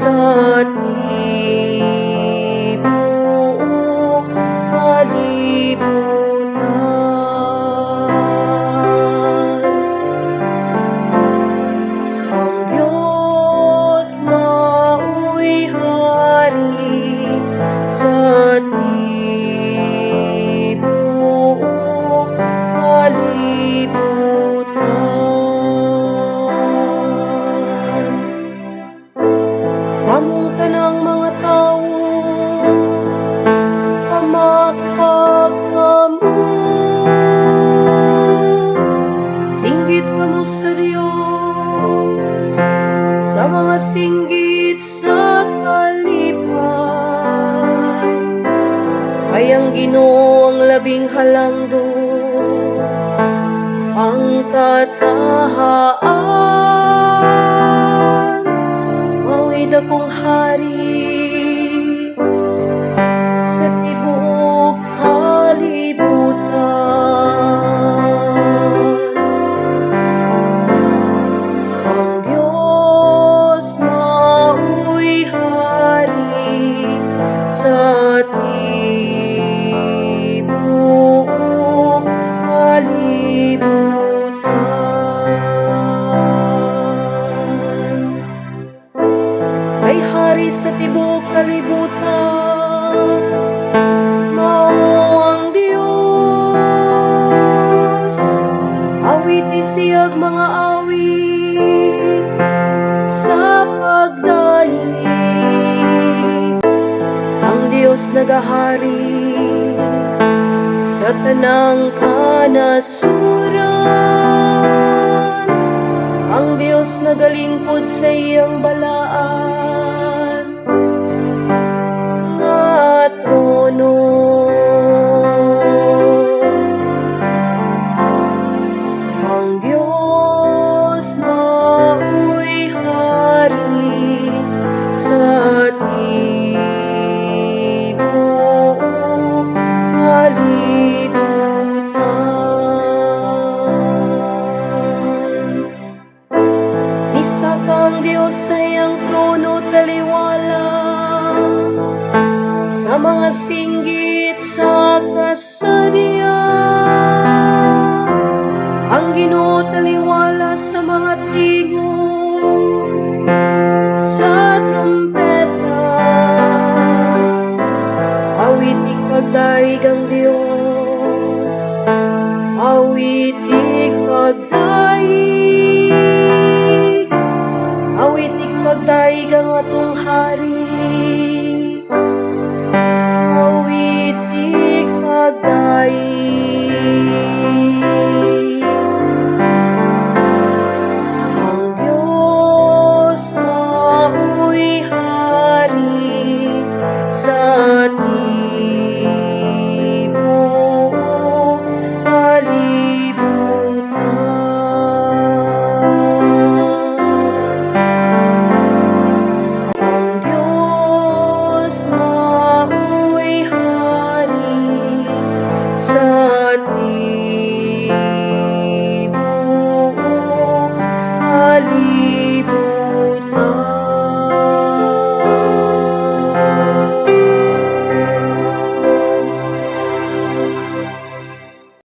sa tibuok kalibutan. Ang Diyos mao'y hari sa tibuok kalibutan. Kamong tanang mga tawo, pamakpak kamo. Singgit kamo sa Dios sa mga singgit sa kalipay. Kay ang Ginoo ang labing halangdon, ang katahaan, mao'y dakong hari sa tibuok kalibutan. Ang Diyos mao'y hari sa tibuok kalibutan. May hari sa tibuok kalibutan, mao ang Dios. Awiti siyag mga awit sa pagdayeg. Ang Dios nagahari sa tanang kanasuran. Ang Dios nagalingkod sa iyang balaan nga trono. Ang Diyos mao'y hari sa tibuok kalibutan. Misaka ang Diyos sa iyang trono taliwala sa mga singgit sa kasadya. Ang Ginoo taliwala sa mga tingog sa trumpeta. Awitig pagdayeg ang Dios, awitig pagdayeg, awitig pagdayeg ang atong hari, awitig pagdayeg. Ang Diyos mao'y hari sa tibuok kalibutan. Ang Diyos mao'y hari sa